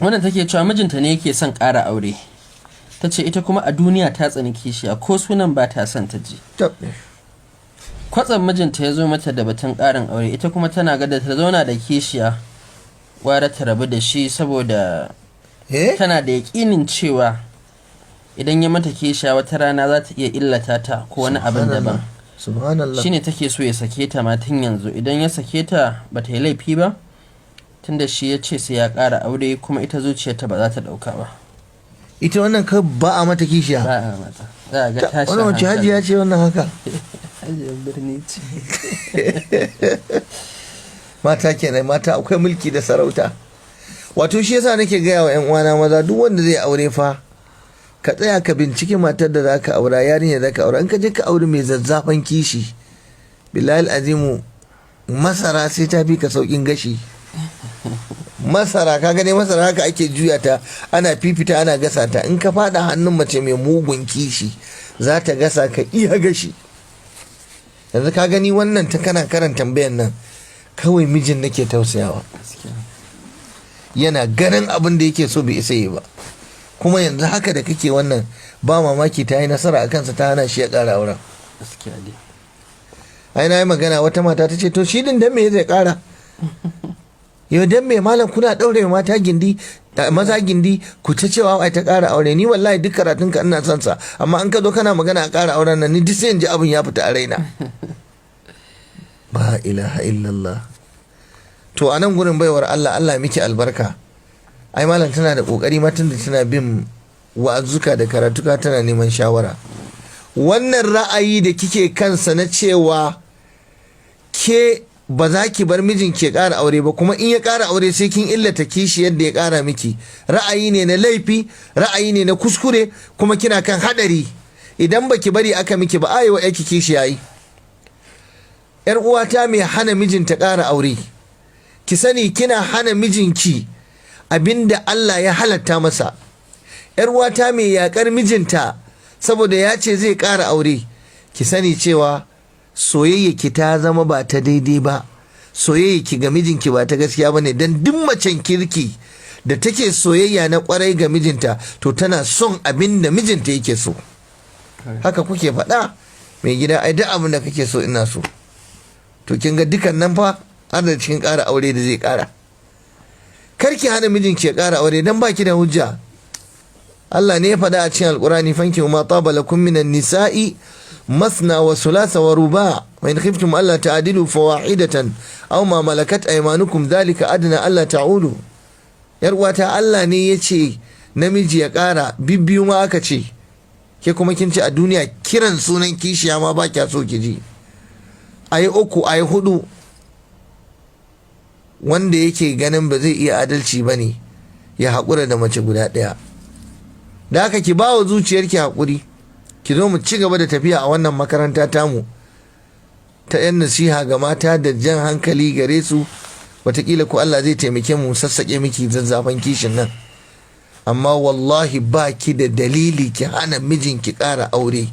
Wannan take cewa mijinta ne yake son ƙara aure. Ta ce ita kuma a duniya ta tsani kishiya, ko sunan ba ta son ta ji. Kwatsam mijinta ya zo mata da batun ƙarin aure, ita kuma tana ga da ta zauna da kishiya gwara ta rabu da shi, saboda tana da yaƙinin cewa idan ya mata kishiya wata rana za ta iya illata ta ko wani abin daban. Subhanallah. Shine take so ya sake ta ma tun yanzu. Idan ya sake ta ba ta yi laifi ba, tunda shi ya ce sai ya ƙara aure, kuma ita zuciyarta ba za ta ɗauka ba. Ita wannan ka ba a mata kishiya. Ba a mata, za a ga tashin Wannan wace hankali. hajiya ce wannan haka? Hajiyar birni ce. Mata kenan, mata akwai mulki da sarauta. Wato shi yasa nake gaya wa 'yan uwana maza, duk wanda zai aure fa, ka tsaya ka binciki matar da zaka aura, yarinya da zaka aura. In ka je ka aure mai zazzafan kishi, billahi azimu, masara sai ta fi ka saukin gashi. Masara, ka gane masara haka ake juya ta, ana fifita, ana gasa ta. In ka fada hannun mace mai mugun kishi, za ta gasa ka iya gashi. Yanzu ka gani wannan ta kana karan tambayan nan, kawai mijin nake tausayawa. Yana ganin abin da yake so bai isa yi ba. Kuma yanzu haka da kake wannan, ba mamaki ta yi nasara a kansa, ta hana shi ya ƙara auren. Gaskiya dai. Ai na yi magana, wata mata ta ce, to shi din dan me zai ƙara yau? Dan me malam kuna ɗaure mata gindi, maza gindi, ku ta cewa ai ta ƙara aure? Ni wallahi duk karatun ka ina son sa, amma an ka zo kana magana a ƙara auren nan, ni duk sai in ji abin ya fita a raina. Ba ilaha illallah. To a nan gurin, baiwar Allah, Allah miki albarka. Ai malam tana da kokari ma, tunda tana bin wa'azuka da karatuka, tana neman shawara. Wannan ra'ayi da kike kansa na cewa ke ba za ki bar mijin ke ƙara aure ba, kuma in ya ƙara aure sai kin illata kishi yadda ya ƙara miki, ra'ayi ne na laifi, ra'ayi ne na kuskure, kuma kina kan haɗari. Idan baki bari aka miki ba, ayi wa yaki kishi yayi. Yar uwata mai hana mijinta ƙara aure, ki sani kina hana mijinki abinda Allah ya halatta masa. Yar uwata mai yakar mijinta saboda ya ce zai ƙara aure, ki sani cewa soyayya ki ta zama ba ta daidai ba. Soyayya ki ga mijinki ba ta gaskiya bane, dan duk macen kirki da take soyayya na kwarai ga mijinta, to tana son abin da mijinta yake so. Haka kuke faɗa, mai gida, ai duk abin da kake so ina so. To kin ga dukan nan fa har da cikin ƙara aure da zai ƙara. Kar ki hana mijinki ya ƙara aure dan baki da hujja. Allah ne ya faɗa a cikin Alƙur'ani: fankihu ma taba lakum minan nisa'i masna wa sulasa wa ruba wa in khiftum alla ta'dilu fawahidatan aw ma malakat aymanukum dhalika adna alla ta'ulu. Yar uwata, Allah ne ya ce namiji ya ƙara bibbiyu ma aka ce, ke kuma kin ce a duniya kiran sunan kishiya ma ba kya so ki ji. Ayi uku, ayi hudu. Wanda yake ganin ba zai iya adalci ba ne ya haƙura da mace guda ɗaya. Da haka ki ba wa zuciyarki haƙuri, ki zo mu ci gaba da tafiya a wannan makaranta tamu ta 'yan nasiha ga mata da jan hankali gare su. Watakila ko Allah zai taimake mu sassaƙe miki zazzafan kishin nan. Amma wallahi ba ki da dalili ki hana mijinki ƙara aure,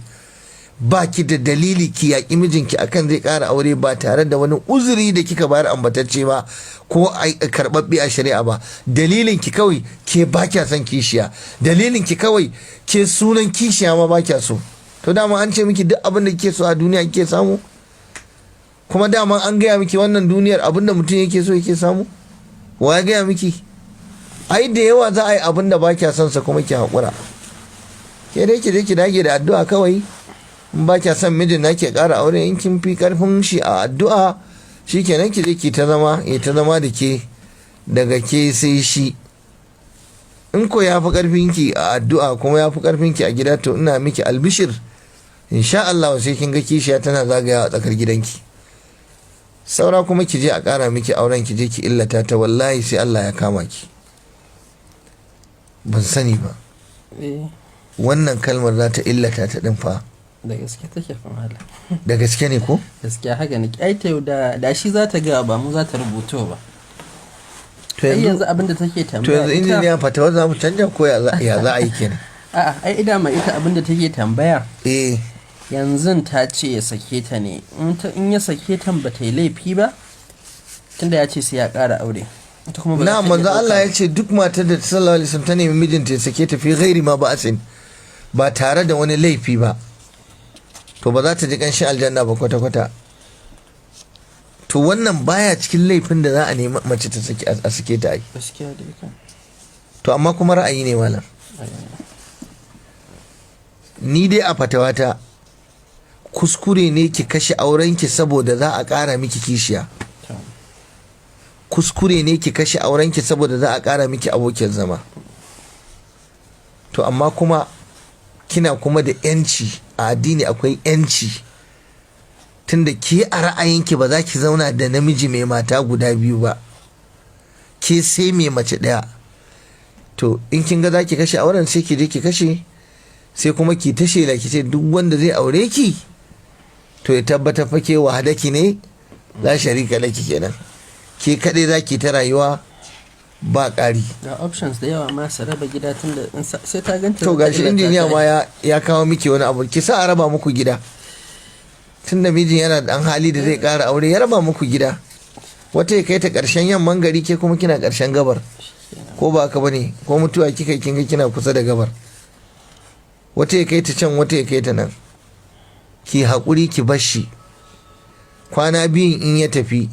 ba ki da dalili ki yaƙi mijinki akan zai ƙara aure, ba tare da wani uzuri da kika bayar ambatacce ba ko karɓaɓɓe a shari'a ba. Dalilin ki kawai ke ba kya son kishiya, dalilin ki kawai ke sunan kishiya ma ba kya so. To dama an ce miki duk abin da kike so a duniya kike samu? Kuma dama an gaya miki wannan duniyar abin da mutum yake so yake samu? Wa ya gaya miki? Ai da yawa za a yi abin da ba kya son sa kuma ki haƙura. Ke dai ki je ki dage da addu'a kawai. In ba kya son mijin na ke ƙara aure, in kin fi karfin shi a addu'a, shikenan, ki je ki ta zama, ya ta zama da ke, daga ke sai shi. In ko ya fi karfin ki a addu'a kuma ya fi karfin ki a gida, to ina miki albishir, insha Allah sai kin ga kishiya tana zagayawa a tsakar gidanki. Saura kuma ki je a ƙara miki auren, ki je ki illata ta, wallahi sai Allah ya kama ki. Ban sani ba. Wannan kalmar za ta illata ta din fa. Da gaske take fa, malam. Da gaske ne ko? Gaskiya haka ne. Ai ta da shi za ta ga, ba mu za ta rubuto ba. To ai yanzu yanzu abin da take to tambaya yanzu ita injiniya, fatawa za mu canja ko ya za a yi kenan? A'a, ai ida ma ita abin da take tambaya, yanzu ta ce ya sake ta ne. In ya sake ta ba ta yi laifi ba, tunda ya ce sai ya ƙara aure. Ita kuma ba za Na ta iya manzo ɗauka Allah ba. Ya ce duk matar da sallallahu alaihi wasallam ta nemi mijinta ya sake ta fi ghairi ma ba'asin, ba tare da wani laifi ba, to ba za ta ji kanshin aljanna ba kwata kwata. To wannan baya cikin laifin da za a nemi mace ta saki a sake ta ai. Gaskiya da kan. To amma kuma ra'ayi ne, malam. Ni dai a fatawata, kuskure ne ki kashe aurenki saboda za a ƙara miki kishiya. Kuskure ne ki kashe aurenki saboda za a ƙara miki abokin zama. To amma kuma kina kuma da yanci a addini, akwai yanci, tunda ke a ra'ayinki ba za ki zauna da namiji mai mata guda biyu ba, ke sai mai mace ɗaya. To in kin ga za ki kashe auren, sai ki je ki kashe, sai kuma ki ta shela ki ce duk wanda zai aure ki to ya tabbata fa ke wahadaki ne la sharika laki, kenan ke kaɗai za ki ta rayuwa ba ƙari. Ga options da yawa ma, su raba gida, tunda in sai ta ganta To za ta gashi illata injiniya ta. ma ya kawo miki wani abu, ki sa a raba muku gida. Tunda mijin yana da ɗan hali da zai ƙara aure, ya raba muku gida, wata ya kai ta ƙarshen yamman gari, ke kuma kina ƙarshen gabar, ko ba haka bane? Ko mutuwa kika yi, kin ga kina kusa da gabar. Wata ya kai ta can, wata ya kai ta nan. Ki haƙuri ki bashi kwana biyun, in ya tafi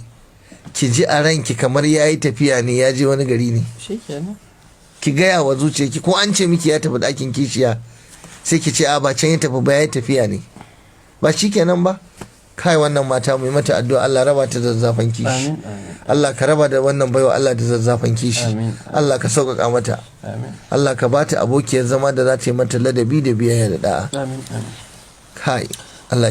ki ji a ranki kamar ya yi tafiya ne, ya je wani gari ne. Shikenan. Ki gaya wa zuciyarki, ko an ce miki ya tafi ɗakin kishiya, sai ki ce a ba can ya tafi ba, ya yi tafiya ne. Ba shi kenan ba? Kai, wannan mata mu yi mata addu'a, Allah raba ta zazzafan kishi. Amin, amin. Allah ka raba da wannan baiwa Allah da zazzafan kishi. Amin. Allah ka sauƙaƙa mata. Amin. Allah ka bata abokiyar zama da za ta yi mata ladabi da biyayya da da'a. Amin, amin. Kai, Allah.